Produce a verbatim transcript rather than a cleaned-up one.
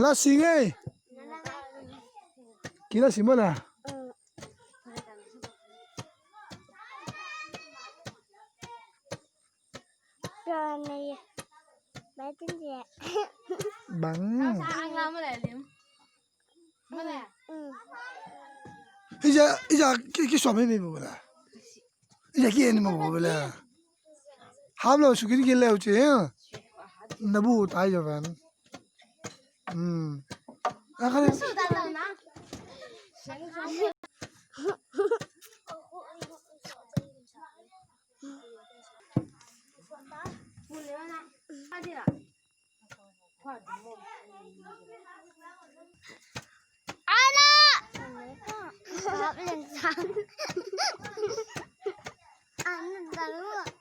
Lasi ngei. Ki lasi mana. Bang. Ija, ija, ki, ki suam mi mi bu bela. Ija ki en mi bu bela. Ham lo sukin ki leu che. Na bu tai jo van. Hmm. Akale. Ana! Ana,